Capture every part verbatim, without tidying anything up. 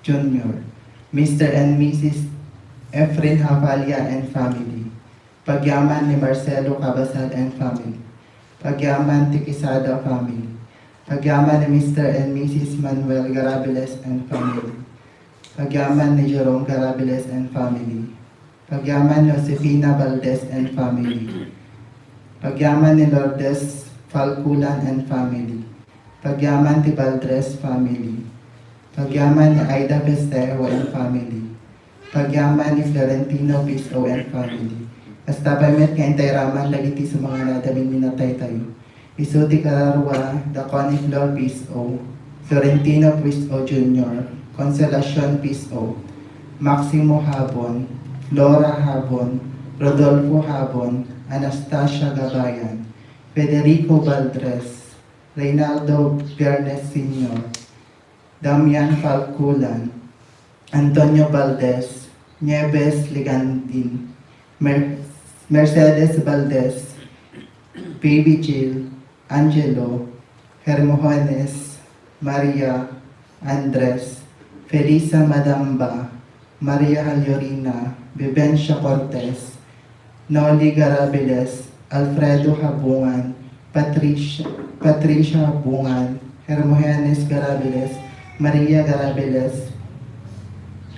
Junior, Mister and Missus Efren Havalia and family, pagyaman ni Marcelo Cabasal and family, pagyaman ti Quesada family, pagyaman ni Mister and Missus Manuel Garabiles and family, pagyaman ni Jerome Garabiles and family, pagyaman ni Josefina Valdez and family, pagyaman ni Lourdes Falculan and family, pagyaman ti Valdres family, pagyaman ni Aida Festejo and family, pagyaman ni Florentino Piso and family. Kasta pay met nga intay raman dagiti sumangana da minminataytayo. Isu ti kararua, da Connie Flor Piso, Florentino Piso Junior, Consolacion Piso, Maximo Habon, Flora Habon, Rodolfo Habon, Anastasia Gabayan, Federico Valdres, Reynaldo Bernes Senior, Damian Falculan, Antonio Valdez, Nieves Ligandin, Mer-, Mercedes Valdez, Baby Jill, Angelo, Hermogenes, Maria, Andres, Felisa Madamba, Maria Haliorina, Vivencia Cortez, Noli Garabiles, Alfredo Habungan, Patricia, Patricia Habungan, Hermogenes Garabiles, Maria Garabiles,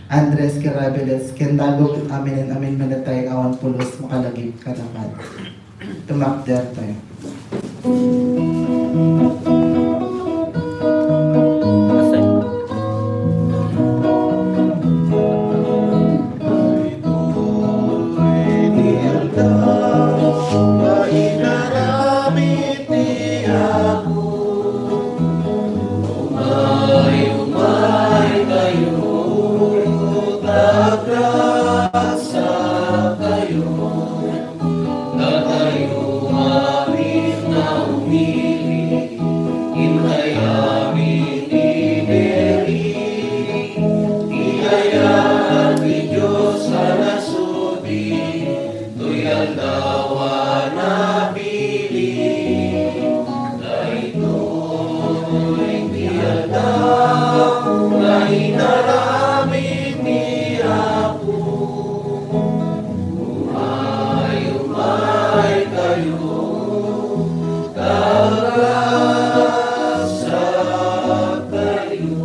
Andres Garabiles, ken dagiti amin-amin minatay nga awan pulos makalagip kadakuada. Tumakder tayo. Datayo amin nga umili, intay amin ni Mary, ti ayat ti Dios a nasudi, toy aldaw a napili. Daytoy ti aldaw nga inaramid ni Apo. Umay, umay kayo, tagrasa kayo.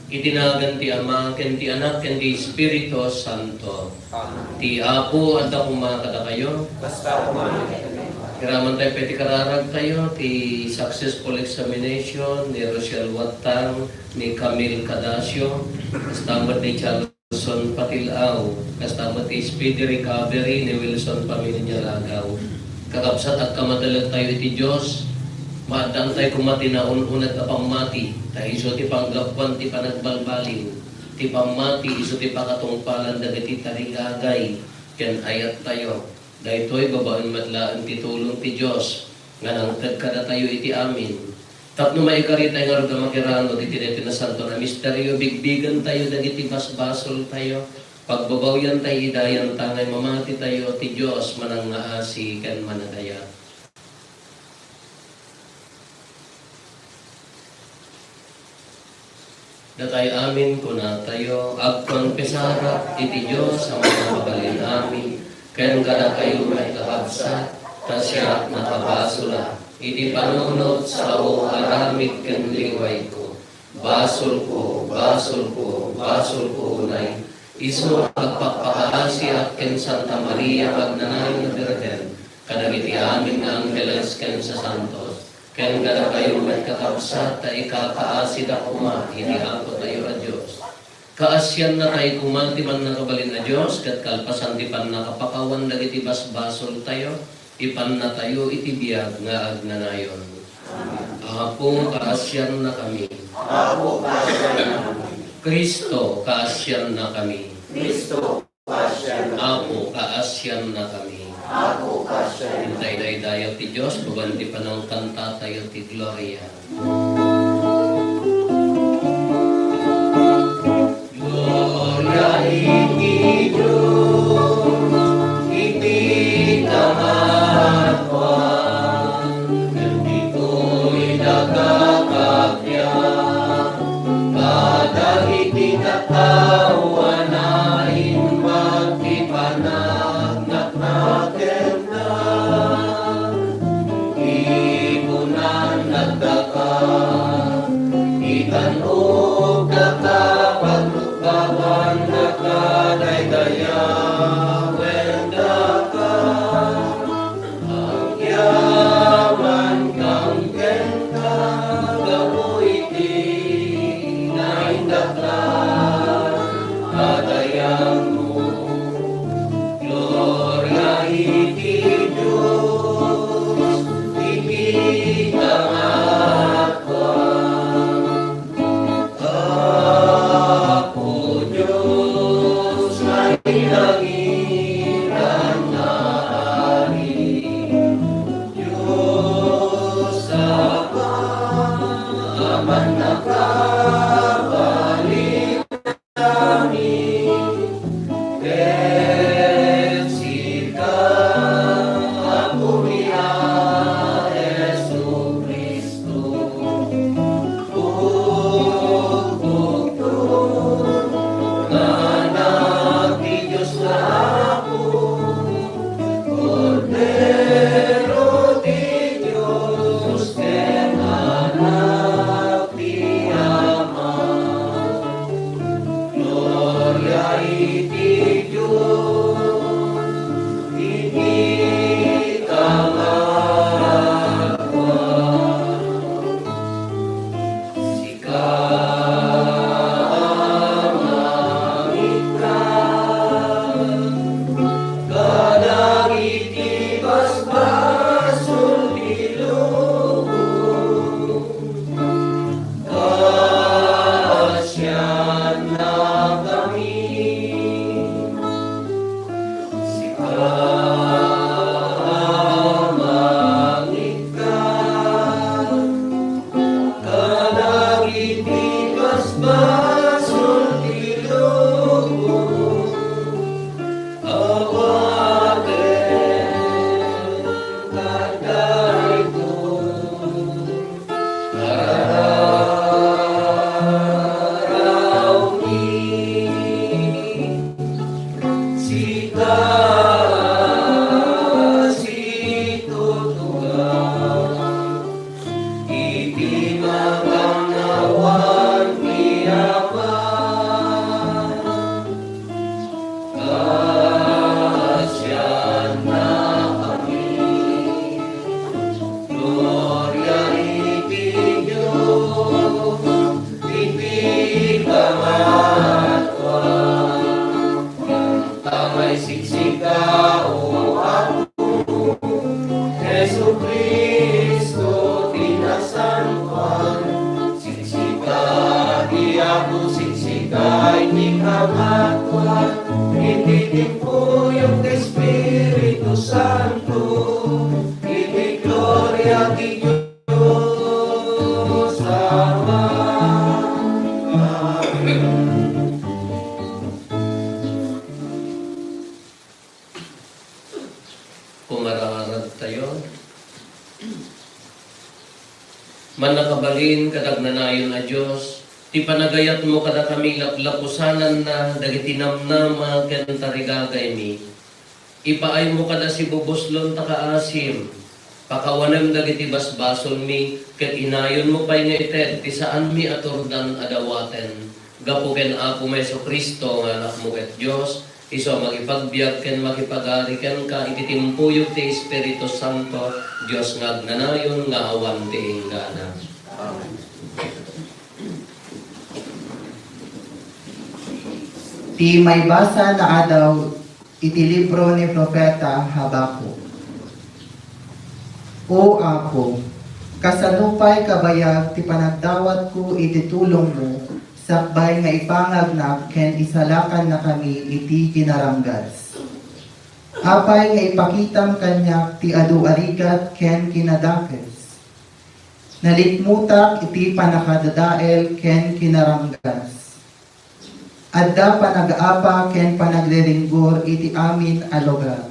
Iti nagan ti Ama, ken ti Anak, ken ti Espiritu Santo. Amen. Ti Apo adda koma kadakayo. Kasta koma. Iraman tayo pay ti kararag tayo, ti successful examination ni Rochelle Wattang, ni Camille Cadacio, kasta met ni Charles Wilson Patil-aw, kasta met ti speedy recovery ni Wilson Pamilya Lagaw. Kakabsat, agkamatelek tayo iti Dios, maaddaan tayo koma ti naun-uneg a pammati, ta isu ti panggapuan ti panagbalbaliw. Ti pammati isu ti pakatungpalan dagiti tarigagay ken ayattayo. Daytoy babaen met laeng ti tulong ti Dios nga nangted kadatayo iti amin. Tapno maikaritay ngarud a makirano dagiti daytoy nasanton a misterio, bigbigentayo dagiti basbasoltayo, pagbabawiantayo idayanta nga imamatitayo ti Dios manangngaasi ken managayat. Datay amin kunatayo, agkonfesarak iti Dios a mannakabalin amin, ken kadakayo met kakabsat, ta siak nakabasolak iti panunot, sao, aramid ken liwayko. Basolko, basolko, basolko unay, isu a agpakpakaasiak ken Santa Maria nga agnanayon a Birhen, kadagiti amin nga angheles ken sasantos, ken kadakayo met kakabsat, ta ikakaasidak koma iti Apotayo a Dios. Kaasiannatay koma ti Mannakabalin a Dios, ket kalpasan ti pannakapakawan dagiti basbasoltayo, ipannatayo iti biag nga agnanayon. Apo, kaasiannakami. Apo, kaasiannakami. Cristo, kaasiannakami. Cristo, kaasiannakami. Apo, kaasiannakami. Apo, kaasiannakami. Intaydaydayaw ti Dios, babaen ti panangkantatayo ti Gloria. Gloria iti Dios, iti kamaadwan, ken ditoy daga kabiag. Dagiti tattao a naimbag ti panagnakendak, ipunan dagdaka, itan-ogdaka, paglukbawandaka, daydayawendaka. Agyaman kam kenka, gapu iti naindak la a dayagmo. Gloria iti Dios iti kangatoan. Apo Dios, nailangitan nga Ari, Dios Ama, Aman a kabalin, ket sika, Apo mi a Jesu-Cristo, Bugtong nga Anak ti Dios nga Apo, Kordero ti Dios, ken Anak ti Ama. Gloria iti Dios iti kangatoan. Sika a mangikkan kadagiti basbasol ti lubong, pasiannakami. Sika a mangikkan kadagiti basbasol ti lubong, awaten kadaytoy. Kararaomi, sika situtugaw iti makannawan ti Ama. Pasiannakami. Gloria iti Dios iti kangatoan. Tamay siksika, O Apo, Jesu-Cristo ti nasantoan. Siksika ti Apo, siksika iti kangatoan, iti timpuyog ti Espiritu Santo, iti gloria ti Dios Ama. Amen. Kumararadtayo. Mannakabalin ket agnanayon a Dios, ti panagayatmo kadakami laplapusananna dagiti namnama ken tarigagaymi. Ipaaymo kada sibubuslon ta kaasim, pakawanem dagiti basbasolmi, ket inayonmo pay nga ited ti saanmi a turdan a dawaten. Gapu ken Apomi Jesu-Cristo nga Anakmo ket Dios, isu a makipagbiag ken makipagari kenka iti timpuyog ti Espiritu Santo, Dios nga agnanayon nga awan ti inggana. Amen. Ti maibasa nga adaw iti libro ni Profeta Habacuc. O Apo, kasano pay kabayag ti panagdawatko iti tulongmo, sakbay nga ipangagnak ken isalakannakami iti kinaranggas? Apay nga ipakitam kaniak ti adu a rigat ken kinadakes? Nalikmutak iti pannakadadael ken kinaranggas. Adda panagaapa ken panagriringgor iti amin a lugar.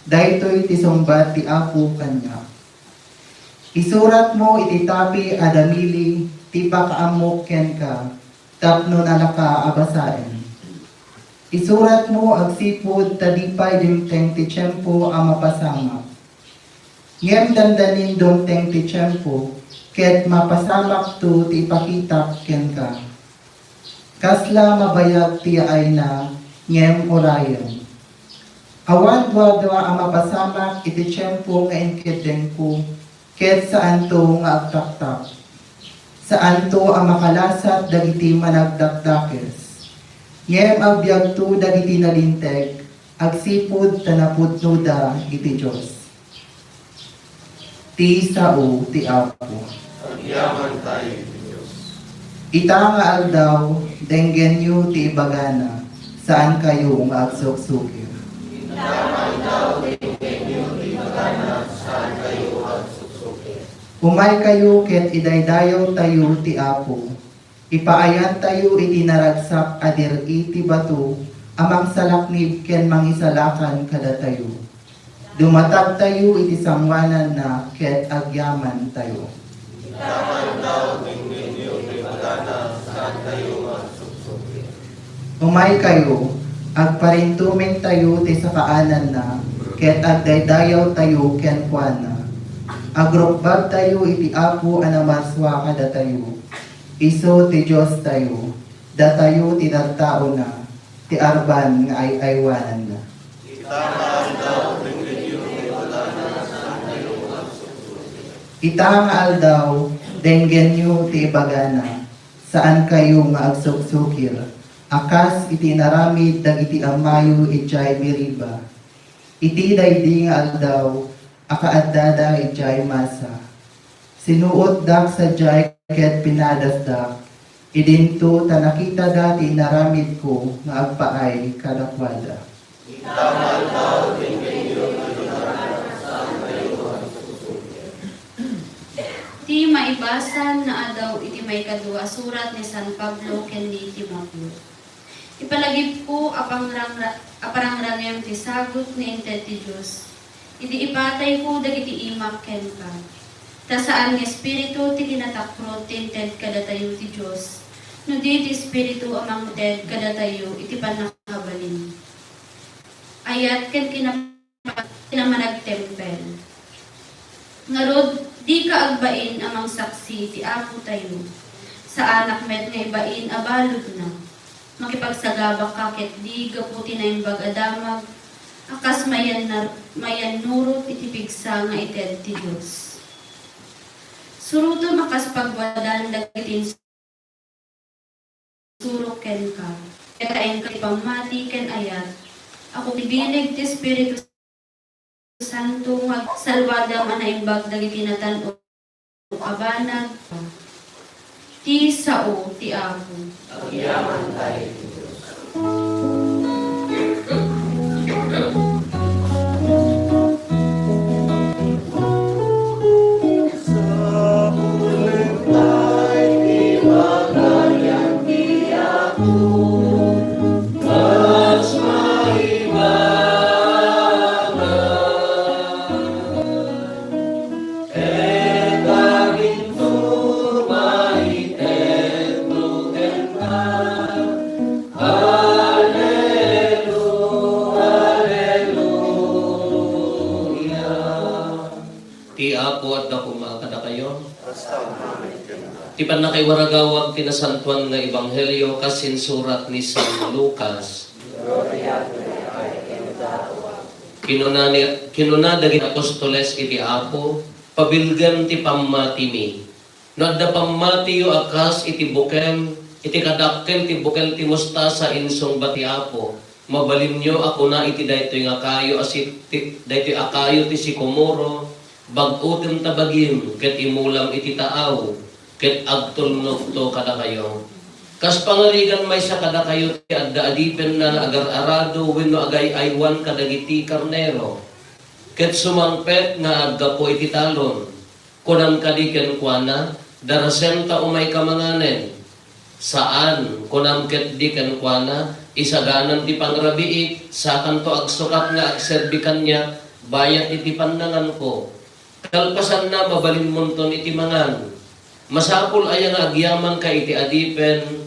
Daytoy ti sungbat ti Apo kaniak. Isuratmo iti tapi a damili ti pakaammok kenka. tapno nalaka a basaen. Isuratmo agsipud ta di pay dimteng ti tiempo a mapasamak. Ngem dandanin dumteng ti tiempo, ket mapasamakto ti ipakitak kenka. Kasla mabayag ti yaayna, ngem urayen. Awan duadua a mapasamak iti tiempo nga inkeddengko, ket saanto nga agtaktak. Saanto a makalasat dagiti managdakdakes. Ngem agbiagto dagiti nalinteg, agsipud ta napudnoda iti Dios. Ti sao ti Apo. Agyaman tayo iti Dios. Ita nga aldaw, denggenyo ti ibagana, saankayo nga agsuksukir. Ita nga aldaw, denggenyo ti ibagana, saankayo nga agsuksukir. Umaykayo ket idaydayawtayo ti Apo. Ipaayantayo iti naragsak a dir-i ti bato a mangsalaknib ken mangisalakan kadatayo. Dumatagtayo iti sangoananna ket agyamantayo. Ita nga aldaw, denggenyo ti ibagana, saankayo nga agsuksukir. Umaykayo, agparintumengtayo ti sakaananna, ket agdaydayawtayo kenkuana. Agrukbabtayo iti Apo a namarsua kadatayo. Isu ti Diostayo, datayo ti tattaona, ti arban nga ay-aywananna. Ita nga aldaw, denggenyo ti ibagana, saankayo nga agsuksukir. Ita nga aldaw, denggenyo ti ibagana, saankayo nga agsuksukir, a kas iti inaramid dagiti ammayo idiay Meriba. Iti daydi nga aldaw, a kaaddada idiay Masa. Sinuotdak sadiay ket pinadasdak. Idinto ta nakitada ti inaramidko nga agpaay kadakuada. Ita nga aldaw, denggenyo ti ibagana, saankayo nga agsuksukir. Ti maibasan nga aldaw iti maikadua a surat ni San Pablo ken ni Timoteo. Ipalagipko a pangrang-, a parangrangem ti sagut nga inted ti Dios, idi ipatayko dagiti imak kenka. Ta saan nga espiritu ti kinatakrot ti inted kadatayo ti Dios, no di ti espiritu a mangted kadatayo iti pannakabalin. Ayat ken kinap-, kinamanagtempel. Ngarud, dika agbain a mangsaksi ti Apotayo. Saanak met nga ibain a baludna. Makipagsagabaka ketdi gapu ti naimbag a damag, a kas mayannar-, mayannurot iti pigsa nga ited ti Dios. Surotem a kas pagwadan dagiti insurok kenka. Ket ta inka ti pammati ken ayat. Apo ti bileg ti Espiritu Santo nga agsalwadam a naimbag dagiti natan-ok a banag. Ti sao ti Apo. Agyaman tayo iti Dios. Ti Apo adda koma kadakayo. Ti pannakaiwaragawag ti nasantoan nga ebanghelio kas insurat ni San Lucas. Kinuna ni, kinuna dagiti apostoles iti Apo, "Pabilgem ti pammatimi. No adda pammatiyo a kas iti bukel, iti kadakkel ti bukel ti mostasa," insungbat ti Apo, "mabalinyo a kuna iti daytoy nga kayo a si-, ti, daytoy a kayo ti sikomoro, 'Bag-otem ta bagim ket imulam iti taaw, ket agtulnogto kadakayo.' Kas pangarigan maysa kadakayo ti adda adipenna nga agar-arado wenno agay-aywan kadagiti karnero, ket sumangpet nga aggapu iti talon. Kunam kadi kenkuana, 'Darasen ta umayka manganen'? Saan, kunam ketdi kenkuana, 'Isaganam ti pangrabiik, sakanto agsukat nga agserbi kaniak bayat iti pannanganko'? Kalpasanna, mabalinmonton iti mangan. Masapul aya nga agyamanka iti adipen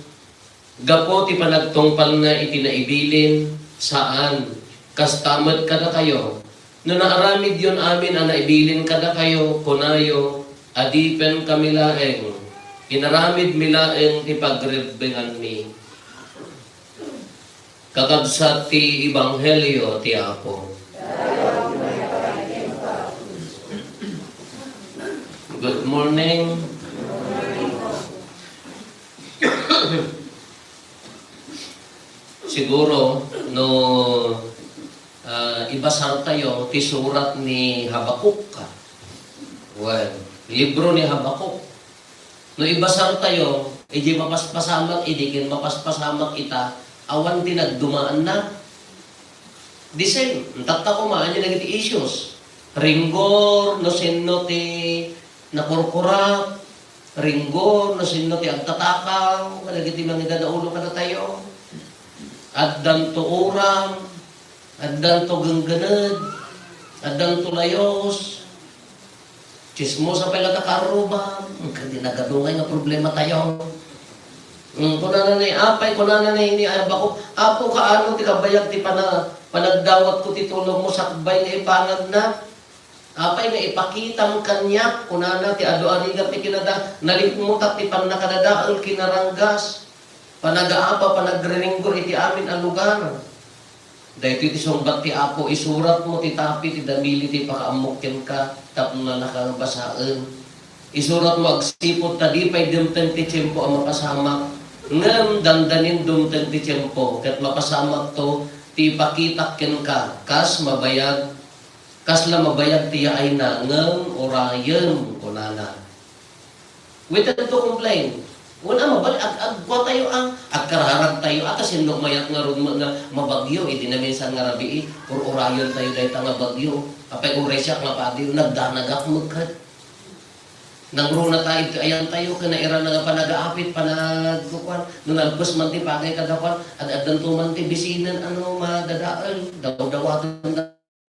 Gapu ti panagtungpalna iti naibilin, saan, kasta met kadakayo. No naaramidyon amin a naibilin kadakayo, kunayo, adipen kami laeng. Inaramidmi laeng ti pagrebbenganmi. Kakabsat ti Ebanghelio ti Apo. Good morning. Siguro, no, ah, ibasartayo ti surat ni Habacuc. Well, libro ni Habacuc. No ibasartayo, idiay mapaspasamak idi ken mapaspasamak ita, awan ti nagdumaanna. The same, tatta koma, ania dagiti issues. Ringgor, no sinno ti nakurkurap, ringgor, no sinno ti agtatakaw, kadagiti mangidadaulo kadatayo. Addanto uram, addanto genggened, addanto layos. Chismosa pay la ta karrubam. Kadi nagadungay nga problematayo. Mm, kunana ni, apay, kunana ni, ni Habacuc, "Apo, kaano ti kabayag ti pana-, panagdawatko ti tulongmo sakbay nga ipangagnak? Apay nga ipakitam kaniak?" Kunana ti adu a rigat ti kinada, "Nalikmutak ti pannakadadael, kinaranggas, panagaapa, panagriringgor iti amin a lugar." Daytoy ti sungbat ti Apo, "Isuratmo ti tapi ti damili ti ipakaammok kenka tapno nalaka nga basaen. Isuratmo agsipud ta di pay dumteng ti tiempo a mapasamak, ngem dandanin dumteng ti tiempo ket mapasamakto ti ipakitak kenka kas mabayag, kasla mabayag ti yaayna, ngem urayem," kunana. We tend to complain. Wen a, mabal-, ag-, agkuatayo a, agkararagtayo a, ta sinno mayat ngarud met nga mabagyo, idi naminsan nga rabii, ur-urayentayo dayta nga bagyo. Apay uray siak nga padi, nagdanagak met ket. Nangruna ta iti ayantayo, ken nairana nga panagaapit, panagkukuan. No nalpes man ti pagay kadakuan, ad-addanto man ti bisinen, ano, madadael, dawdawaten.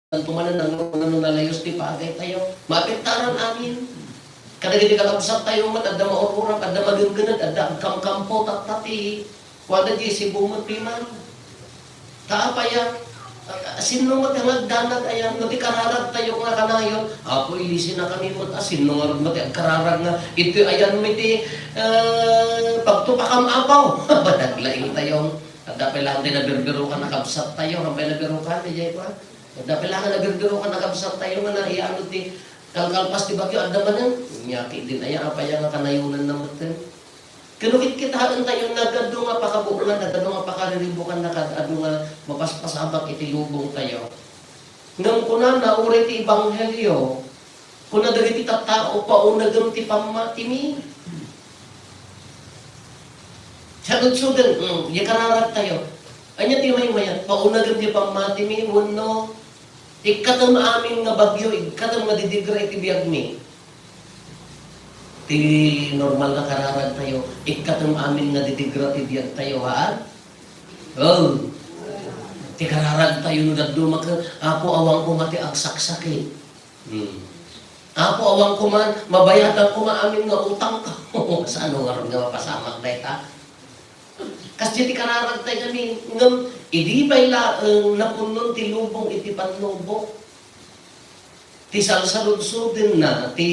Tanto manen, no, no nalayos ti pagaytayo, maapektaran amin. Kadagiti kakabsattayo met, adda maur-urak, adda magenggened, adda agkamkampo, tatta ti kuada diay Cebu met piman. Ta apay a, a, sinno met nga agdanag ayan, no ti kararagtayo nga kanayon, "Apo, ilisinakami met a, sinno ngarud met ti agkararag nga, iti ayan met ti, eh, pagtupakam, Apo." Banag laeng tayo. Adda pay laeng ti nabirubirukan a kabsattayo, apay nabirukan, diay kua. Adda pay laeng nga nabirubirukan a kabsattayo nga naiano ti kalkalpas ti bagyo, adda manen. Nia ketdin aya, apay nga kanayonanna metten. Ken no kitkitaentayo, nagadu nga pakabuongan, nagadu nga pakariribukannaka, adu nga mapaspasamak iti lubongtayo. Ngem kunana, uray ti ebanghelio, kuna dagiti tattao, "Paunegem ti pammatimi." Saludsodem, mm, diay kararagtayo. Ania ti maymayat? Paunegem ti pammatimi wenno ikkatem amin nga bagyo, ikkatem nga didigra iti biagmi? Ti normal nga kararagtayo, ikkatem amin nga didigra ti biagtayo, haan? Oh. Ti kararagtayo no dadduma ket, "Apo, awan koma ti agsaksakit." Hmm. "Apo, awan koma, mabayadan koma amin nga utangko." Saan ngarud nga mapasamak dayta? Kasdi ti kararagtayo ngamin, ngem idi pay laeng napunnon ti lubong iti pannubok, ti salsaludsodenna ti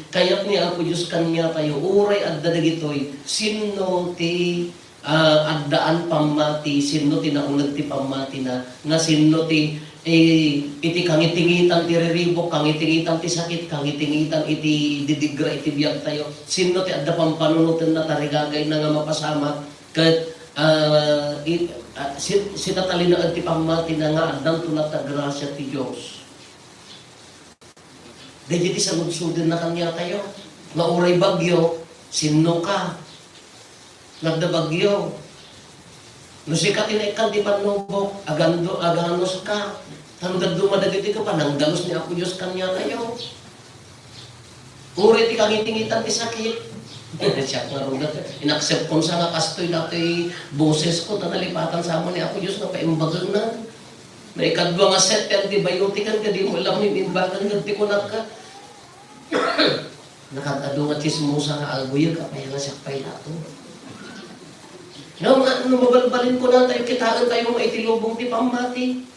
kayat ni Apo Dios kaniatayo, uray adda dagitoy, sinno ti, ah, addaan pammati, sinno ti nauneg ti pammatina, nga sinno ti, eh, iti kangitingitan ti riribuk, kangitingitan ti sakit, kangitingitan iti didigra iti biagtayo, sinno ti adda pampanunotenna, tarigagayna nga mapasamak, ket, ah, i-, ah, si-, sitatalinaed ti pammatina nga addanto latta grasia ti Dios. Dagiti saludsodenna kaniatayo, nga uray bagyo, sinno ka? Nga adda bagyo. No sika ti naikkan ti pannubok, agando-, aganos ka. Ta no dadduma dagiti ka, panangganos ni Apo Dios kaniatayo. Uray ti kangitingitan ti sakit. Siak ngarud, inaccept kon sa nga kastoy datoy bosesko, ta nalipatan sa amin ni Apo Dios nga paimbagengnan. Naikadua nga set ti antibiotic, ket di mo laeng imbagan, ket ti kunak ka. Nakad-adu nga chismosa nga aguyag, apay nga siak pay lato. Ngem mabalbalin kunatayo, kitaentayo nga iti lubong ti pammati.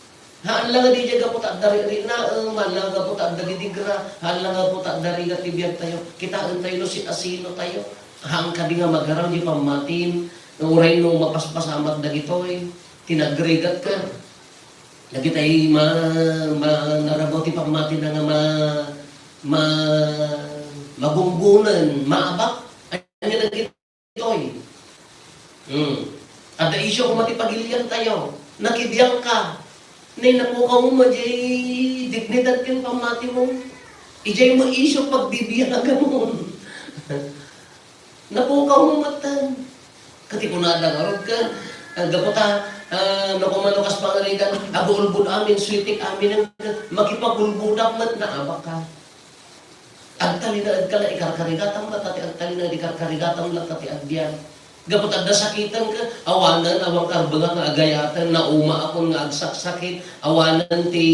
Haan la nga diay gapu ta adda ririnaem, haan la nga gapu ta adda didigra, haan la nga gapu ta adda rigat ti biagtayo. Kitaentayo no siasinotayo. Haan kadi nga magaraw diay pammatim, nga uray no mapaspasamak dagitoy, ti nagrigat ka. Dagitay ma-, ma-, narabaw ti pammatina nga ma-, ma-, magunggonen, maabak. Ania dagitoy? Hmm. Adda isyu koma ti pagiliantayo. Nakibiag ka. Nay, napukaw mo diay dignidad ken pammati mo. Idiay mo isyu pagbibiagamon. Napukaw mo met. Ket kunada ngarud ket, ah, gapu ta, ah, no kumano kas pangarigan, agulbod amin, sweetik amin, makipagulbodak met, naabak ka. Agtalinaed ka la, ikarkarigatam la, ta ti agtalinaed, ikarkarigatam la, ta ti agbiag. Gapu ta adda sakiten ket, awanen, awan karbengan nga agayaten, naumaakon nga agsaksakit, awanen ti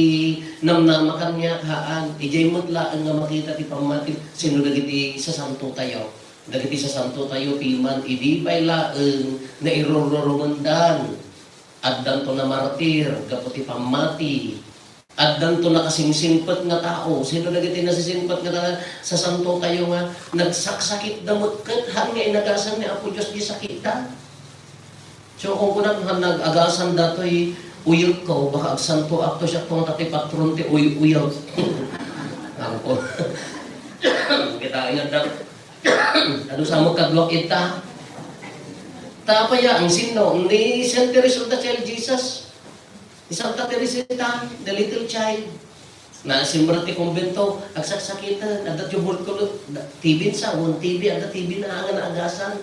namnama kaniak, haan. Idiay met laeng nga makita ti pammati, sino dagiti sasantotayo. Dagiti sasantotayo piman idi pay laeng nairurrurumendan. Addanto namartir gapu ti pammati. Addanto nakasingsingpet nga tao. Sino dagiti nasisingpet nga ta-, sasantotayo nga nagsaksakitda met ket haan nga inagasan ni Apo Dios ti sakitda? So, kung kunam, "Han, nag-agasan datoy uyekko, baka agsantoak to, siak to nga ti patron ti uy-, uyek." Ampo. Kitaan nga da-, adu sa mo kaduak ita. Tapaya, ang sino? Ni Saint Teresa of the Child Jesus. Ni Santa Teresita, the little child. Naisimrek ti kumbento, agsaksakiten, adda tuberculo-, da-, T B sa, wen T B, adda T B na nga naagasan.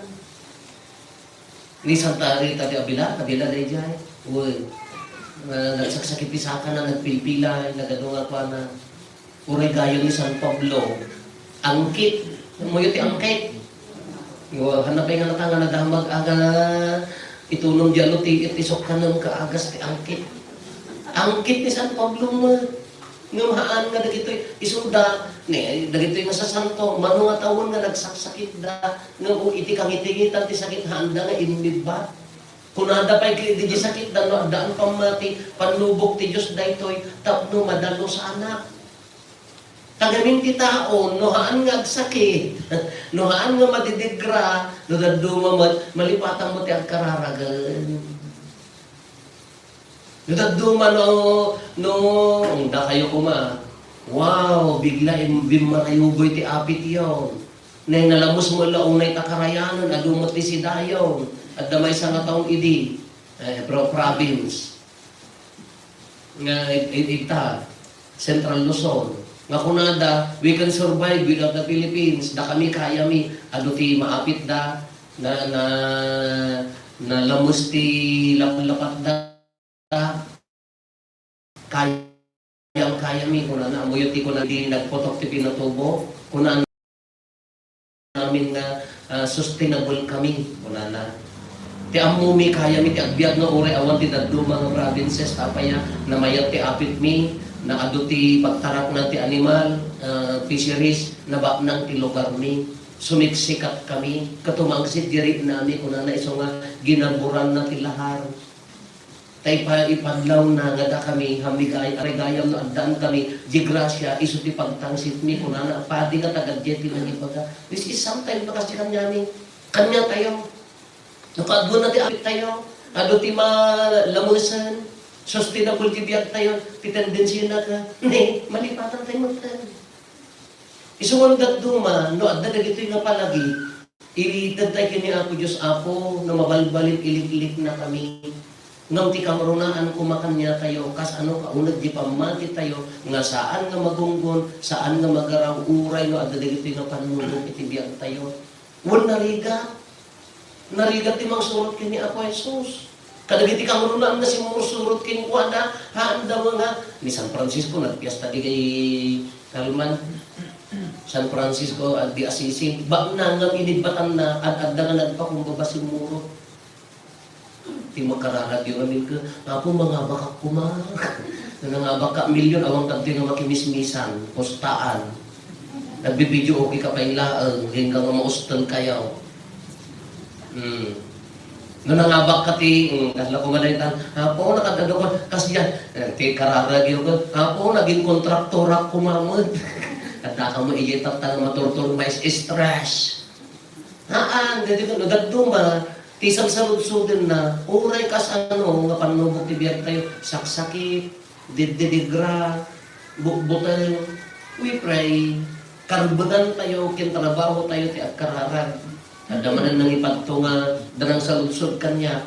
Ni Santa Rita de Avila, Avila daydiay. Uy, na-, nagsaksakit ti sakana, nagpilpilay, nagadu nga kuana. Uray gayam ni San Pablo, angkit. Amoyo ti angkit. Uy, hanna pay nga nata nga nadamag aga itunom diay alo ti it isukkanem ka agas ti angkit. Angkit ni San Pablo mo. Ngem haan nga dagitoy, isuda, ni, dagitoy nga sasanto, mano nga tawen nga nagsaksakitda, ngem o iti kangitingitan ti sakit, haanda nga immibbat. Kunada pay ket idi sakitda, no addaan pammati, pannubok ti Dios daytoy, tapno madalusanak. Ta ngamin ti tao, no haan nga agsakit, no haan nga madidigra, no dadduma met, malipatan mo ti agkararagen. No dadduma no, no, dakayo koma, wow, bigla im-, bimmarayugoy ti apityo. Nay, nalamus mo la unay ta karayanen, adu met ti sidayo. Adda maysa nga taon idi, eh, pro-, province. Nga id-, id-, ita, Central Luzon. Nga kunada, "We can survive without the Philippines." Dakami, kayami. Adu ti maapitda, na, na, nalamus ti lap-, lapatda. Kayang-kayami, kunana. Ammoyo ti kunana, di nagputok ti pinatubo. Kunana amin nga, ah, sustainable kami, kunana. Ti ammomi, kayami ti agbiag nga uray awan ti dadduma nga provinces, apay a, namayat ti apitmi, naadu ti pagtarakna ti animal, ah, fisheries, nabaknang ti lugarmi. Sumiksikat kami, ket tumangsit ti riknami, kunana, isu nga ginaburanna ti lahar. Ta ipa-, ipadlawna nga dakami, hamigay, arigayam no addaan kami, di gracia, isu ti pagtangsitmi, kunana, padi nga tagadiay ti nangibaga. This is sometimes bakas ti kaniami. Kaniatayo. No kaaduna ti apittayo, adu ti malamusen, sustainable ti biagtayo, ti tendensina ka, ne, malipatan tayo magtan. Isu nga no dadduma, no adda dagitoy nga palagi, itedtay ken ni Apo Dios, "Apo, no mabalbalin, ilikliknakami." Ngem ti kangrunaan koma kaniatayo, kas ano kauneg di pammatitayo, nga saan nga magunggon, saan nga magaraw, uray no adda dagitoy nga pannubok iti biagtayo. Wen narigat. Narigat ti mangsurot ken ni Apo Jesus. Kadagiti kangrunaan nga simmursurot kenkuana, haanda nga ni San Francisco, nagpiesta di kay Calman. San Francisco, ah, di Assisi, baknang nga inibbatanna, ad-adda nga nagpakumbaba simmurot. Ti makararag yung amin ko, "Apo, mangabakak koma." Nangabakak milyon, awan kadto nga makimismisan, kustaan. Nagbi-video, okay ka pa yung laeng, hingga nga maustel kayo. Hmm. No nangabak ka ti, mm, kasla koma dayta, "Apo, nakadado ka, kasdiay, eh, ti kararag yo ka, Apo, naging kontraktorak koma met." Adda ka mo ijay tattanga maturtur mais stress. Haan, daytoy no dadduma, ti salsaludsodenna, uray kasano nga pannubok ti biag tayo, saksakit, diddidigra, butbuteng, we pray, karbengan tayo ken trabaho tayo ti agkararag. Adda manen nangipadto nga adda nangsaludsod kaniak,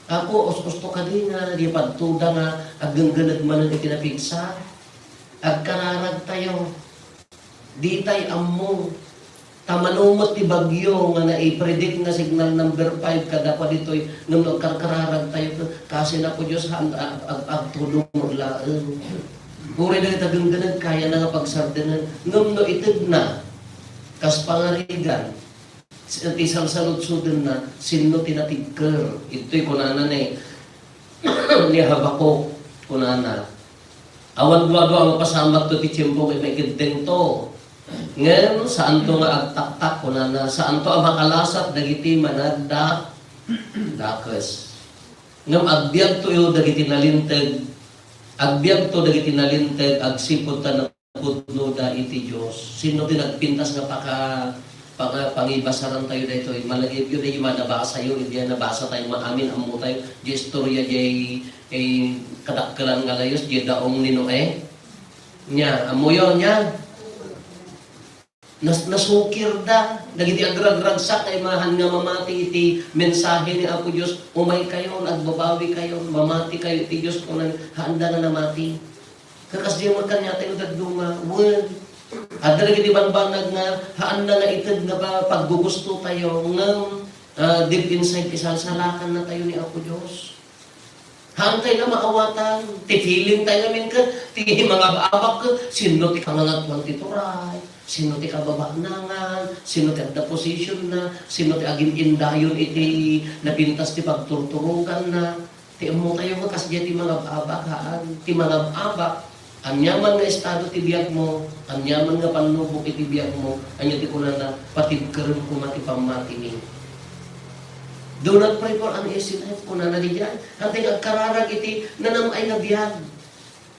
"Apo, us-usto kadi nga di padtoda nga aggenggeneg manen iti napigsa?" Agkararag tayo. Ditay ammo. Ta mano met ti bagyo nga naipredict nga signal number five kadakuada ditoy, ngem no agkarkararag tayo, kasi na po Dios, ag-, ag-, agtulong laeng. Uray dagiti agenggeneg, kayana nga pagsardenggen. Ngem no itedna, kas pangarigan, ti salsaludsodenna, sinno ti natibker? Ditoy kunana ni, ni Habacuc, kunana, "Awan duadua a mapasamakto ti tiempo ket maikeddengto. Ngem saanto nga agtaktak," kunana, "saanto a makalasat dagiti managdakdakes. Ngem agbiagto dagiti nalinteg, agbiagto dagiti nalinteg agsipud ta napudnoda iti Dios." Sinno ti nagpintas nga paka-, paka-, pangibasaran tayo daytoy? Malagipyo dagiti manabasayo, idi nabasa tayo, maamin, ammo tayo, di istorya, di, eh, kadakkelan nga layus, di daong ni Noe. Nia, ammoyo, nia? Nas-, nasukirda dagiti agragragsak nga imahan nga mamati iti mensahe ni Apo Dios, "Umay kayon, agbabawi kayon, mamati kayo iti Dios," kunan, haanda nga namati. Kakas di man kaniatayo dadduma, wen. Adda dagiti banbanag nga haanda nga ited nga pa-, paggugusto tayo, ngem, ah, deep inside, isalsalakan na tayo ni Apo Dios. Haantay nga maawatan ti feeling tayo ngamin ket ti mangab-abak ket sinno ti kangangatuan ti turay, sinno ti kababaanangan, sinno ti adda posisyon na, sinno ti agin-indayon iti napintas ti pagturturokan na. Ti ammo tayo nga kasdiay ti mangab-abak, haan. Ti mangab-abak, aniaman nga estado ti biagmo, aniaman nga pannubok iti biagmo, ania ti kunana, "Patibkerem koma ti pammatimi." Do not pray for an easy life, kunana diay. Haantay nga agkararag iti nanam-ay nga biag.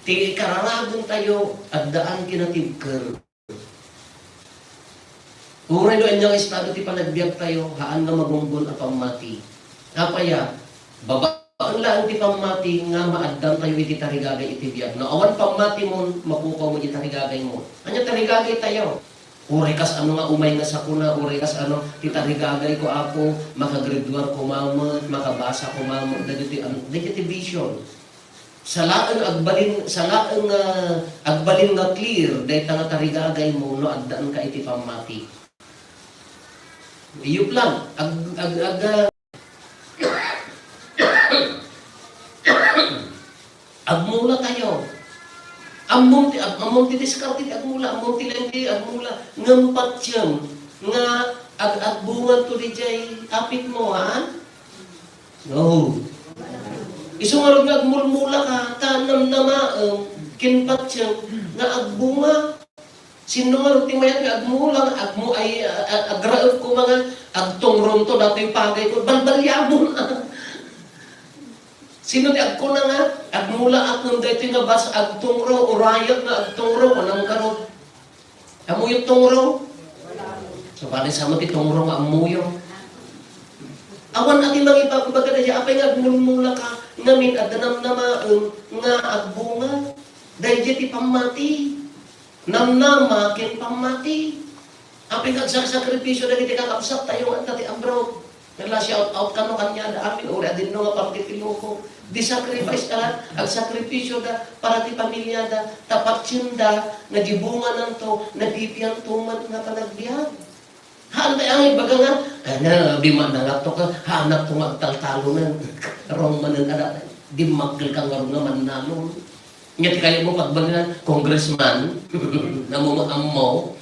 Ti kararagen tayo, addaan kinatibker. Uray no ania nga estado ti panagbiag tayo, haan nga magunggona a pammati. Apay a, babaen laeng ti pammati nga maaddan tayo iti tarigagay iti biag. No awan pammatimon, mapukaw mo iti tarigagaymo. Ania tarigagay tayo? Uray kas ano nga umay nga sakuna, uray kas ano, ti tarigagayko, Apo, makagraduar koma met, makabasa koma met, dagiti, ano, dagiti vision. Sa laeng agbalin, sa laeng, ah, agbalin nga clear dayta nga tarigagaymo no addaanka iti pammati. Iyup lang, ag-, ag-, ag-, ah, agmula tayo. Ammom ti, ag-, ammom ti diskarte ti agmula, ammom ti laeng ti agmula, ngem patiem nga ag-, agbunganto diay apitmo, ha? No. Isu ngarud nga agmulmula ka, ta namnamaem ken patiem nga agbunga. Sinno ngarud ti mayat nga agmula, nga agmu-, ay, a-, a-, agraep ko nga agtungronto datoy pagayko, balbaliamon. Sinno ti agkuna nga agmula ak ngem daytoy nga bas agtungro, urayek nga agtungro, kunam ngarud. Ammoyo tungro? Sabali sa met ti tungro nga ammoyo. Awan a ti mangibagbaga daydiay, apay nga agmulmula ka ngamin, adda namnamaem nga agbunga. Daydiay ti pammati. Namnama ken pammati. Apay nga agsakripisyo dagiti kakabsat tayo nga adda ti abroad. Nala shout out kano kaniada amin, uray a dinno nga parte ti loko. Di sacrifice da, agsakripisyo da para ti pamiliada, ta patiem da, nagibungananto, napipianto met nga panagbiag. Haan tayo nga ibaga nga, "Ay, na, di man nangato ka, haanakto nga agtaltalonan." Wrong manen, ada, dimmakkel ka ngarud nga mannalon. Nya ti kayatmo pagbalinan, congressman, namumuammo,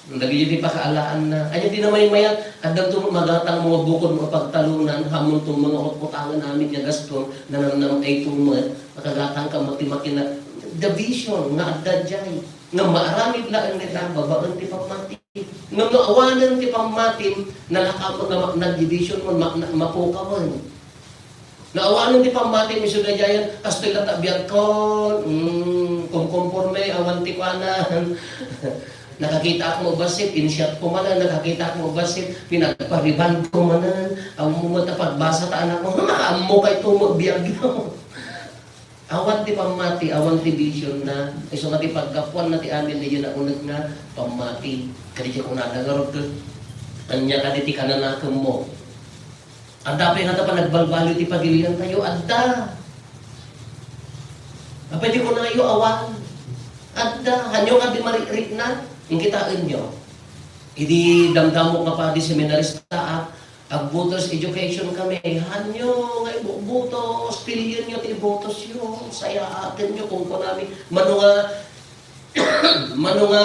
dagiti ti pakaalaanna. Anya ti namaymayat, addanto magatang mga bukod, mga pagtalunan, hamonto mga utkutangan amin nga gaston, nanamnam ay tumet, makagatang ka, mati-, makina-, the vision nga adda jay. Nga maaramid laeng dita, babaen ti pammati. Ngem no awanen ti pammatim, nalaka-, nga ma-, nagdivision mo, ma-, na-, mapukawen. Naawanen ti pammati, isu daydiayen, kastoy latta biagkon, mm, kumkonforme, awan ti kuanan. Nakakitaak mo bassit, in-shot ko manen, nakakitaak mo bassit, pinagpa-rebond ko manen, awan mo met a pagbasa ta anak mo, maammo kay tumo biag. Awan ti pammati, awan ti vision na. Isu nga ti paggapuan na ti amin, diay nauneg nga pammati. Kadi ti kunada ngarud, ket ania kadi ti kananakem mo? Adda pay ngata panagbalbaliw ti pagilian tayo? Adda. Apay ti kunayo, awan? Adda. Hanyo kadi marikrik na? Ang kitaen nyo. Idi damdamok nga padi seminarista, ah, Agbutos education kami. Hanyo nga ibubutos, pilyenyo ti ibutosyo, sayaatenyo, kunkunami. Mano nga, mano nga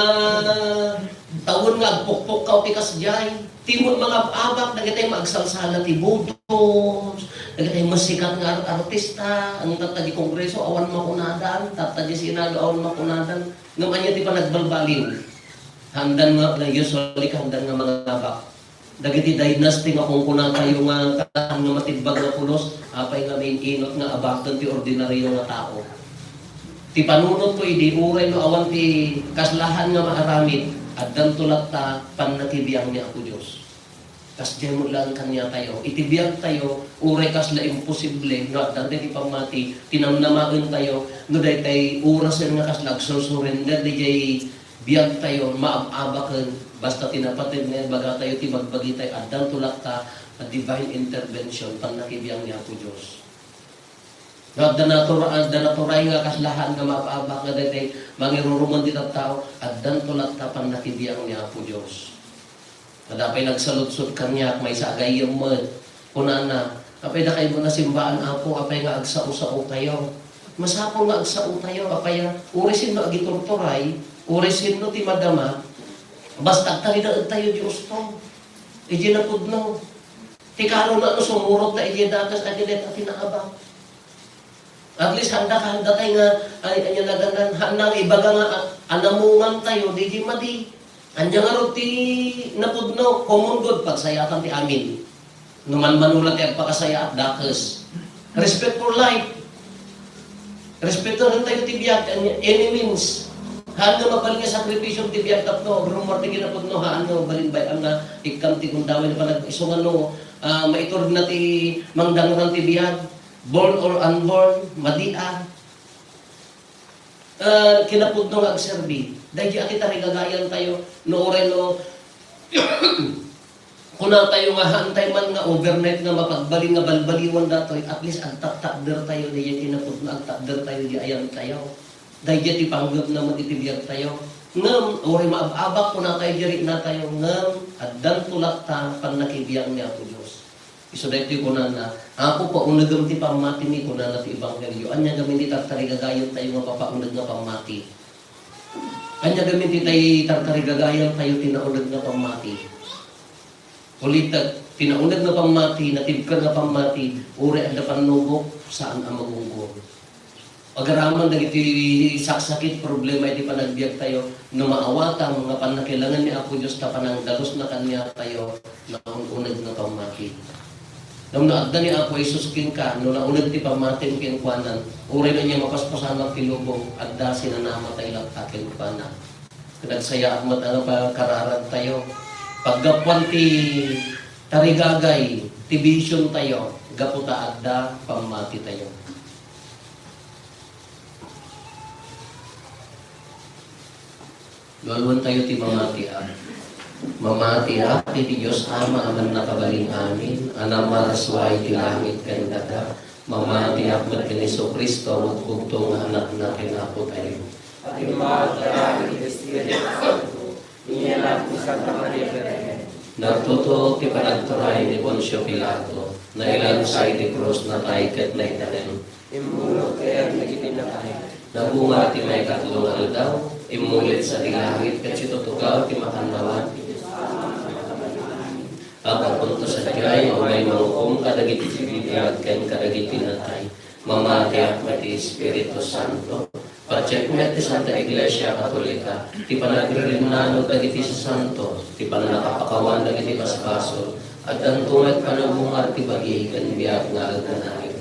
tawen nga agpukpukkaw ti kasdiay. Ti mangab-abak, dagitay maagsalsala ti butos, dagitay masikat nga ar-, artista, ang tatta di kongreso, awan makunadan, tatta di senado, awan makunadan. Ngem ania ti panagbalbaliw? Handan nga, usually, handan nga mangabak. Dagiti dynasty nga kunkunatayo nga kaan nga matibbag nga pulos, apay nga main-inut nga abaken ti ordinario nga tao. Ti panunotko idi, uray no awan ti kaslahan nga maaramid, addanto latta pannakibiang ni Apo Dios. Kasdiay met laeng kaniatayo. Iti biagtayo, uray kasla imposible, no adda ti pammati, tinamnamaentayo, no daytay orasen nga kasla agsursurrender, diay biagtayo, maab-abaken, basta ti napateg nga ibagatayo ti bagbagitayo, addanto latta a divine intervention, pannakibiang ni Apo Dios. No adda natur-, adda naturay nga kaslahan nga maab-abak nga daytay mangiruruman ti tattao, addanto latta pannakibiang ni Apo Dios. Adda pay nagsaludsod kaniak, maysa a gayyem met. Kunana, "Apay dakay met a simbaan, Apo, apay nga agsao-saotayo?" Masapul nga agsaotayo, apay a, uray sinno agiturturay, uray sinno ti madama, basta agtalinaedtayo ti ustom. Idiay napudno. Ti karona no sumurot ta idiay dakes, adda dayta ti naabak. At least, handa, handa tayo nga, ay, anya naganan, handa nga ibaga nga, a-, anamungan tayo, di, di madi. Anya ngarud ti napudno, common good, pagsayaatan ti amin. No manmanula ti agpakasayaat, dakes. Respect for life. Respetohan tayo ti biag, anya, any means. Haan nga mabalin nga sakripisyo ti biag tapno, agrummuar ti kinapudno, haan nga mabalin bay, ang nga, ikkam ti gundaway na panag-, isu nga no, ah, maiturna ti mangdangran ti biag. Born or unborn, madi a. Ah, kinapudno nga agserbi. Daydi a ti tarigagayan tayo, no uray no, kunatayo nga haantay man nga overnight nga mapagbalin nga balbaliwan datoy, at least agtaktakder tayo, daydi kinapudno, agtakder tayo, di ayan tayo. Daydi ti panggepna met iti biag tayo. Ngem, uray maab-abak, kunatayo, di rikna tayo, ngem, addanto latta pannakibiang ni Apo Dios. Isu daytoy kunana, "Apo, paunegem ti pammatimi," kunana ti ebanghelio. Ania gamin ti tartarigagayen tayo nga papauneg nga pammati? Ania gamin ti tay tartarigagayen tayo ti nauneg nga pammati? Ulitek, ti nauneg nga pammati, natibker nga pammati, uray adda pannubok, saan a magunggong. Agaraman dagiti saksakit, problema iti panagbiag tayo, no maawatam nga pannakilangen ni Apo Dios ta panangdalusna kaniatayo, naun-uneg nga pammati. Ngem no adda ni Apo Jesus kenka, no nauneg ti pammatim kenkuana, uray no ania mapaspasamak ti lubong, adda sinanama tay latta kenkuana. Nagsayaat met a napakararag tayo. Paggapuan ti tarigagay, ti vision tayo, gapu ta adda pammati tayo. Lualuan tayo ti mamatiak. Mamatiak iti Dios Ama a Mannakabalin Amin, a nammarasua iti langit ken daga. Mamatiak met ken Jesu-Cristo a magbugto nga Anakna ken Apo tayo. Pati maagda iti Espiritu Santo, inyana ti Santa Maria Birhen. Nagtutuok ti panagturay ni Poncio Pilato, nailansa iti krus, natay ket naitanem. Immulot ken dagiti natay. Nagungar ti maikatlo nga aldaw, immulit sadi langit ket situtugaw ti makannawan. Apapunto sadiay, umay mangukom kadagiti bibiag ken kadagiti natay. Mamatiak met ti Espiritu Santo. Patiek met ti Santa Iglesia Katolika, ti panagririnanon dagiti sasanto, ti pannakapakawan dagiti basbasol, addanto met panagungar ti bagi ken biag nga agnanayon.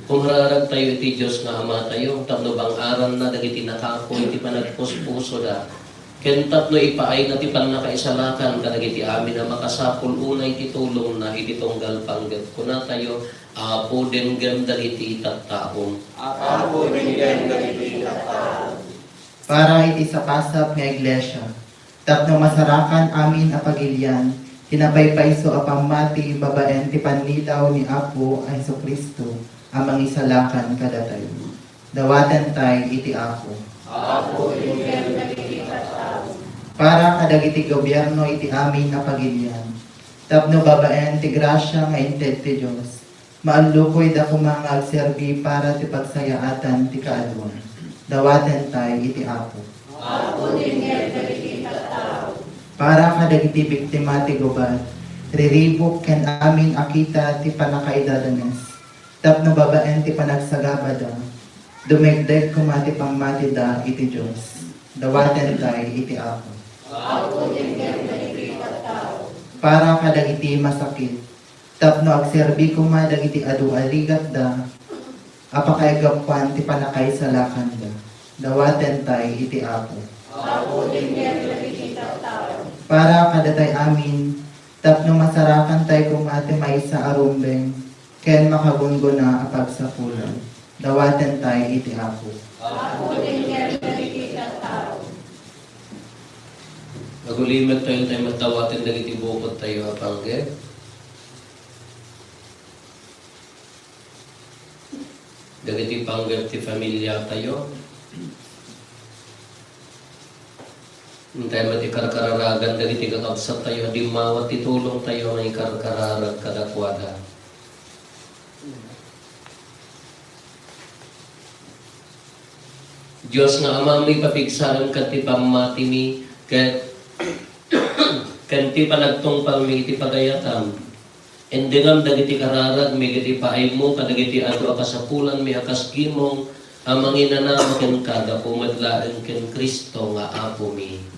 Kumararagtayo iti Dios nga Amatayo tapno bang-aranna dagiti nakapuy ti panagpuspusoda, ken tapno ipaayna ti pannakaisalakan kadagiti amin a makasapul unay ti tulongna iti tunggal panggep. Kunatayo, Apo, denggem dagiti tattaom. Apo, denggem dagiti tattaom. Para iti sapasap nga iglesia, tapno masarakan amin a pagilian ti napaypayso a pammati babaen ti pannilaw ni Apo a Jesu-Cristo a mangisalakan kadatayo. Dawatentay iti Apo. Apo, denggem dagiti tattao. Para kadagiti gobierno iti amin a pagilian, tapno babaen ti grasia nga inted ti Dios, maallukoyda koma nga agserbi para ti pagsayaatan ti kaadua. Dawatentay iti Apo. Apo, denggem dagiti tattao. Para kadagiti biktima ti gubat, riribuk ken amin a kita ti pannakaidadanes, tapno babaen ti panagsagabada, dumegdeg koma ti pammatida iti Dios. Dawatentay iti Apo. Apo, denggem dagiti tattao. Para kadagiti masakit, tapno agserbi koma dagiti adu a rigatda a pakaigapuan ti pannakaisalakanda. Dawatentay iti Apo. Apo, denggem dagiti tattao. Para kadatay amin, tapno masarakantay koma ti maysa a rumbeng ken makagunggona a pagsapulan. Dawatentay iti Apo. Apo, denggem dagiti tattao. Agulimek tayo, tayo magdawaten dagiti bukod tayo a panggep. Dagiti panggep ti familia tayo. Intay met ikarkararagan dagiti kakabsat tayo, dimmawat ti tulong tayo nga ikarkararag kadakuada. Dios nga Amami, papigsarem ket ti pammatimi, ket ken ti panagtungpalmi iti pagayatam. Indengam dagiti kararagmi ket ipaaymo kadagiti adu a kasapulanmi a kas gimong a manginanama kenka gapu met laeng ken Cristo nga Apomi.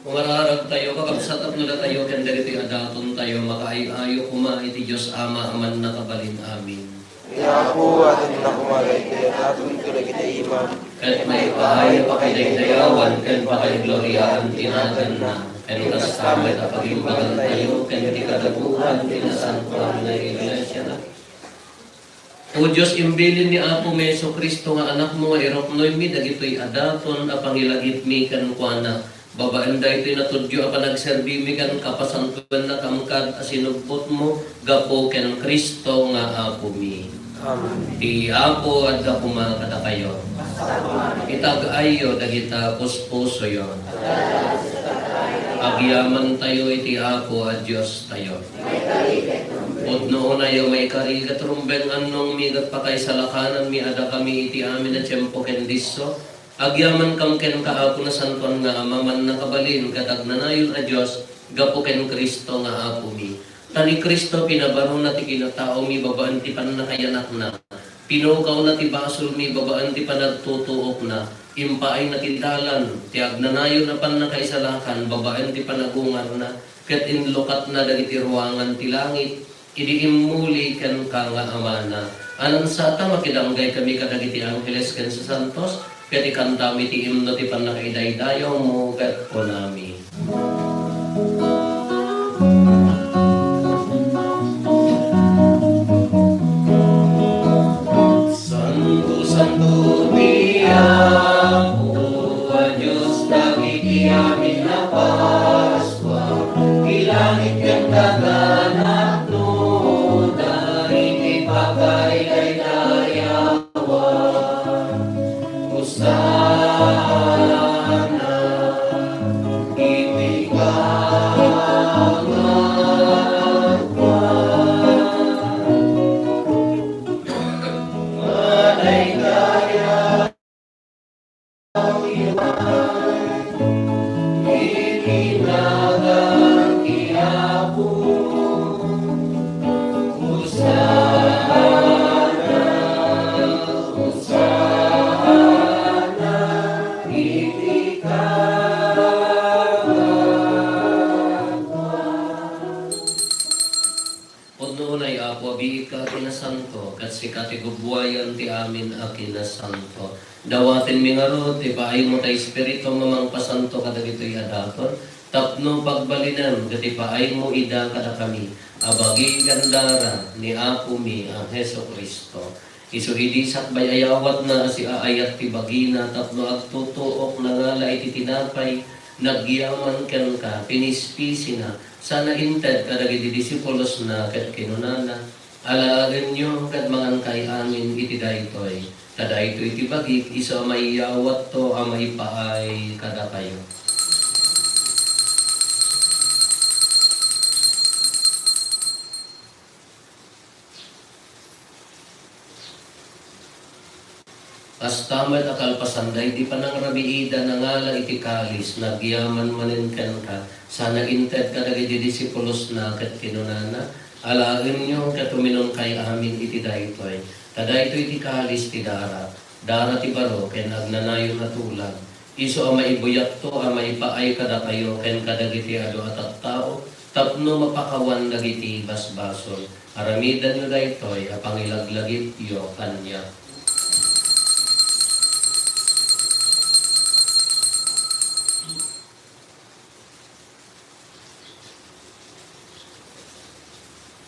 Mangararag tayo, kakabsat, tapno datayo ken dagiti adaton tayo makaay-ayo koma iti Dios Ama a Mannakabalin. Amin. Ni Apo, adduna koma dagiti adaton ken dagiti imam. Ket maipaay a pakidaydayawan ken pakaigloriaan ti naganna, ken kasta met a pagimbagan tayo ken ti kadapuan ti nasantoan nga iglesia. O Dios, imbilin ni Apomi Jesu-Cristo nga Anakmo nga iruknoymi dagitoy a daton a pangilagipmi kenkuana, babaen daytoy natudyo a panagserbimi ken kapasantoenna kamkad a sinubbotmo gapu ken Cristo nga Apomi. Amen. Ti Apo adda koma kadakayo. Itag-ayyo dagita puspusoyo. Agyamantayo iti Apo a Diostayo. Pudno unay a maikari ket rumbeng annongmi ket pakaisalakannami a dakami iti amin a tiempo ken disso. Agyamankam kenka, Apo, Nasantoan nga Ama, Mannakabalin ket Agnanayon a Dios, gapu ken Cristo nga Apomi. Ta ni Cristo pinabarona ti kinataomi babaen ti pannakaiyanakna. Pinukawna ti basolmi babaen ti panagtutuokna. Impaayna ti dalan ti agnanayon a pannakaisalakan babaen ti panagungarna, ket inlukatna dagiti ruangan ti langit idi immuli kenka nga Amana. Ania, saan ta makidanggay kami kadagiti angheles ken sasantos, ket ikantami ti imno ti pannakaidaydayawmo, ket kunami. Santo, santo ti Apo a Dios dagiti amin a Pascua, ti langit ken daga napnoda iti pakaidaydayawan. Hosanna iti kangatoan. Madaydayaw iti nagan ti Apo. Hosanna, Hosanna iti kangatoan. Pudno unay, Apo, a biit ka a kinasanto, ket sika ti gubbuayan ti amin a kinasanto. Dawatenmi ngarud ti paaymo ta Espiritu a mangpasanto kadagitoy a daton, tapno pagbalinem ket ipaaymo ida kadakami a bagi ken dara ni Apomi a Jesu-Cristo. Isu idi sakbay a yawatna a siaayat ti bagina tapno agtutuok, nangala iti tinapay, nagyaman kenka, pinispisina, sana inted kadagiti disipulosna ket kinunana, "Alaenyo ket mangankay amin iti daytoy, ta daytoy ti bagik isu a maiyawatto a maipaay kadakayo." Kasta met a kalpasan daydi panangrabiida, nangala iti kalis, nagyaman manen kenka, sana inted kadagiti disipulosna ket kinunana, "Alaenyo ket uminumkay amin iti daytoy, ta daytoy ti kalis ti darak, dara ti baro ken agnanayon a tulag, isu a maibuyatto a maipaay kadakayo ken kadagiti adu a tattao tapno mapakawan dagiti basbasol. Aramidenyo daytoy a pangilaglagipyo kaniak."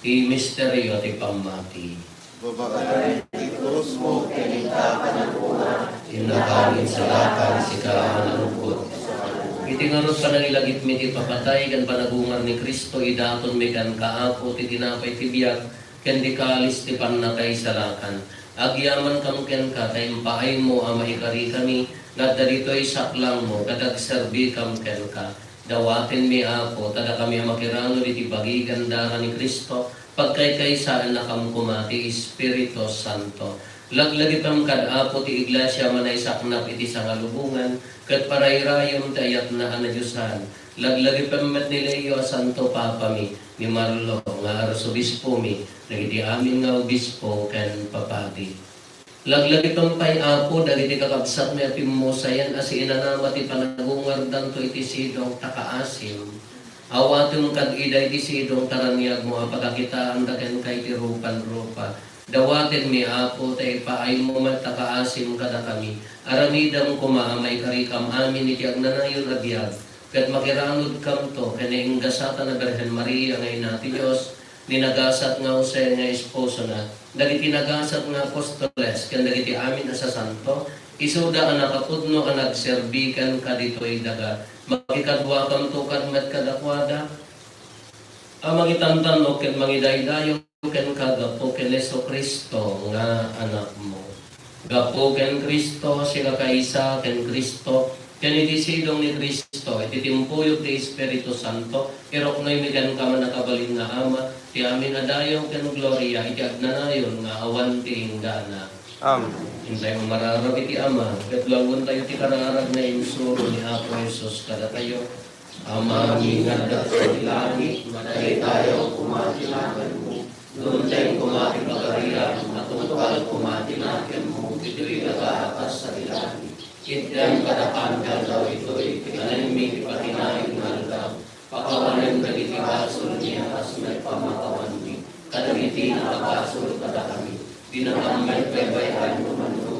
Ti misterio ti pammati. Babaen ti krusmo ken inka a panagungar, innakami insalakan, sika a mananggod. Iti ngarud, panangilagipmi ti ipapatay ken panagungar ni Cristo, idatonmi kenka, Apo, ti tinapay ti biag ken ti kalis ti pannakaisalakan. Agyamankam kenka ta impaaymo a maikarikami nga adda ditoy saklangmo ket agserbikam kenka. Dawatenmi, Apo, ta dakami a makiranud iti bagi ken dara ni Cristo, pagkaykaysaennakam koma ti Espiritu Santo. Laglagipem kad, Apo, ti Iglesia a manaisaknap iti sangalubongan, ket parayrayem ti ayatna a nadiosan. Laglagipem met ni Leo a Santo Papami, ni Marlo nga Arsobispomi, dagiti amin nga obispo ken papadi. Laglagipem pay, Apo, dagiti kakabsatmi a pimmusayan a siinanama ti panagungardanto iti sidong ta kaasim. Awatem kad ida iti sidong ta raniagmo a pagakitaanda kenka iti rupan-rupa. Dawatenmi, Apo, ta ipaaymo met ta kaasim kadakami. Aramidem koma a maikarikam amin iti agnanayon a biag, ket makiranudkamto ken ni Ingasatan a Birhen Maria nga Ina ti Dios, ni nagasat nga Jose nga esposona, dagiti nagasat nga apostoles, ken dagiti amin a sasanto, isuda a nakapudno a nagserbi kenka ditoy daga. Makikaduakamto kad met kadakuada a mangitantanok ken mangidaydayaw kenka gapu ken Jesu-Cristo nga Anakmo. Gapu ken Cristo, sika kaysa ken Cristo, ken iti sidong ni Cristo, Cristo, iti timpuyog ti Espiritu Santo, iruknoymi kenka, mannakabalin nga Ama, ti amin a dayong ken gloria iti agnanayon nga awan ti inggana. Amen. Intay mararag iti Ama, ket lawentan ti kararag nga insuro ni Apo Jesus kadatayo. Amami nga adda iti langit, madaydayaw koma ti naganmo. Dumteng koma ti pagariam, matungpal koma ti nakemmo, ditoy daga a kas iti langit. Itdem kadakami ti aldaw itoy, ti kanenmi iti pakinayon nga aldaw. Pakawanem dagiti basolmi a kas met pamakawanmi kadagiti nakabasol kadakami. Dina met baybay-am no mano.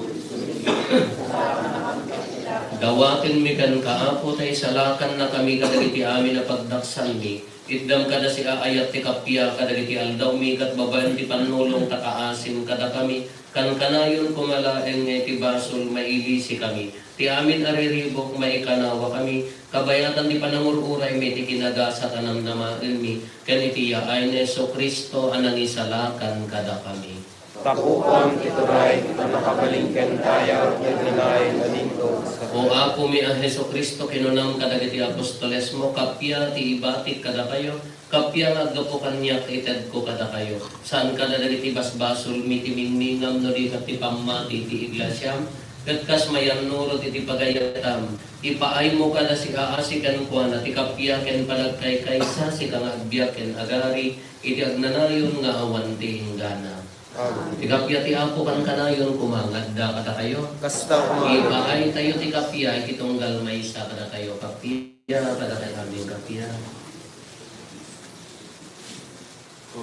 Dawatenmi kenka, Apo, ta isalakannakami kadagiti amin a pagdaksanmi. Itdem kada siaayat ti kappia kadagiti aldawmi, ket babaen ti pannulong ta kaasim kadakami. Kankanayon koma laeng nga iti basol, mailisikami. Ti amin a riribuk, maikanawakami. Kabayatan ti panangur-uraymi iti kinagasat a namnamaenmi, ken iti yaay ni Jesu-Cristo a nangisalakan kadakami. Tapuan ti turay, mannakabalin ken daydayaw ti agnanayon nga linteg. O Apomi a Jesu-Cristo, kinunam kadagiti apostolesmo, kappia ti ibatik kadakayo, kappia nga aggapu kaniak itedko kadakayo. Saan kada dagiti basbasolmi ti mingmingam no di ket ti pammati ti iglesiam, ket kas mayannurot iti pagayatam, ipaaymo kada siaasi kenkuana ti kappia ken panagkaykaysa, sika nga agbiag ken agari iti agnanayon nga awan ti inggana. Amen. Ti kappia ti Apo kankanayon koma nga adda kadakayo. Kasta koma. Ipaaytayo ti kappia iti tunggal maysa kadakayo. Kappia kadakayo, amin, kappia.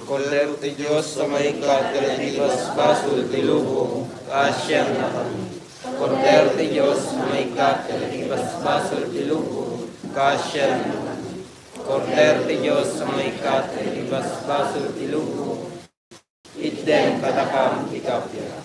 Kordero ti Dios a maikkat kadagiti basbasol ti lubong, kaasiannakami. Kordero ti Dios a maikkat kadagiti basbasol ti lubong, kaasiannakami. Kordero ti Dios a maikkat kadagiti basbasol ti lubong, itdem kadakam ti kappia.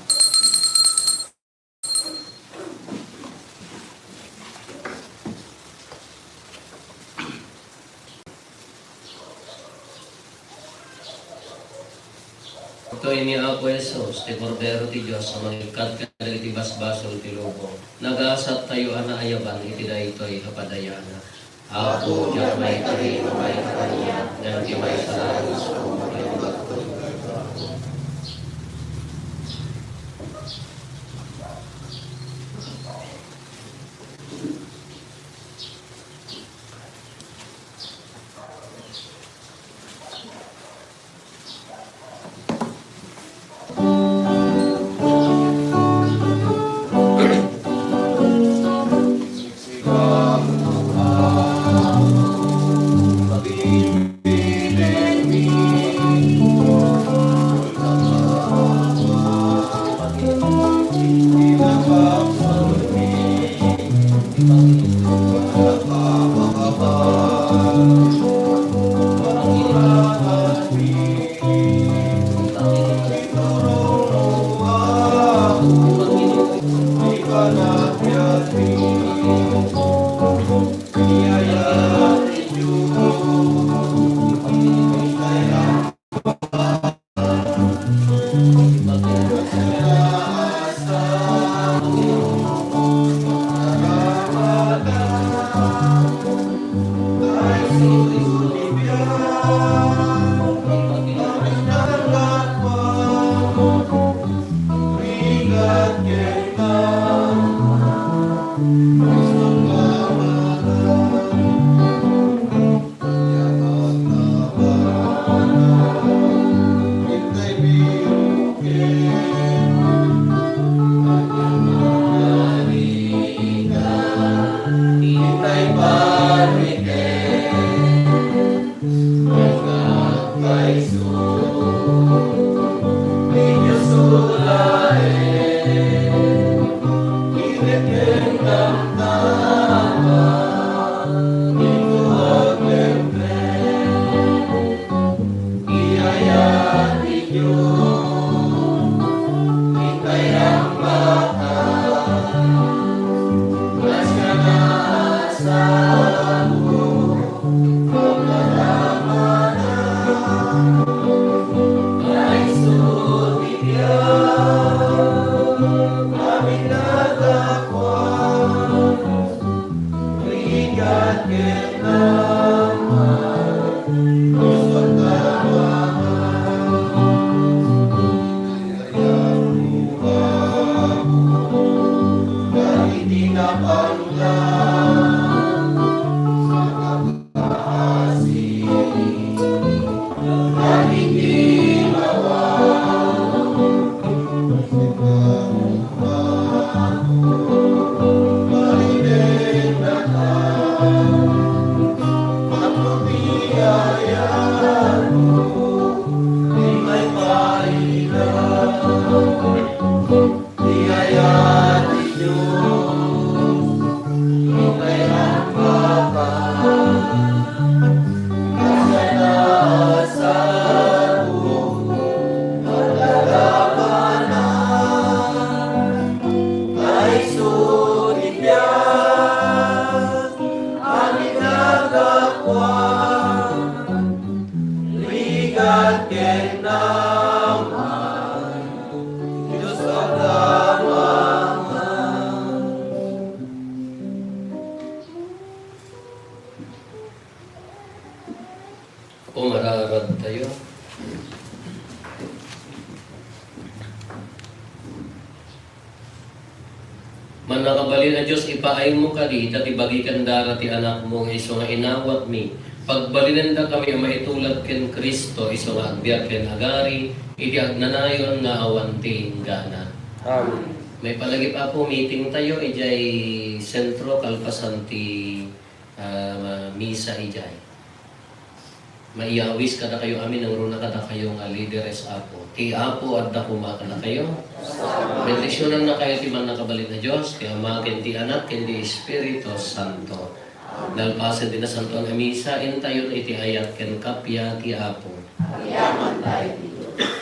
Daytoy ni Apo Jesus, ti Kordero ti Dios a mangikkat kadagiti basbasol ti lubong. Nagasattayo a naayaban iti daytoy a padayana. Apo, diak maikari no maikari kaniak, ngem ti maisalakan a sumaludsod. Umararag tayo. Mannakabalin a Dios, ipaaymo kadi dagiti bagi ken dara ti Anakmo nga isu nga inawatmi. Pagbalinendakami a maitulad ken Cristo, isu nga agbiag ken agari iti agnanayon nga awan ti inggana. Amen. Maipanagip, Apo, meeting tayo idiay sentro kalpasan ti, ah, misa idiay. Maiyawis kadakayo amin, nangruna kadakayo nga lideres, Apo. Ti Apo adda koma kadakayo. Bendisyonannakayo ti Mannakabalin a Dios, ti Ama, ken ti Anak, ken ti Espiritu Santo. Nalpasen ti Nasantoan a Misa, intayon iti ayat ken kappia ti Apo. Agyaman tayo ti Dios.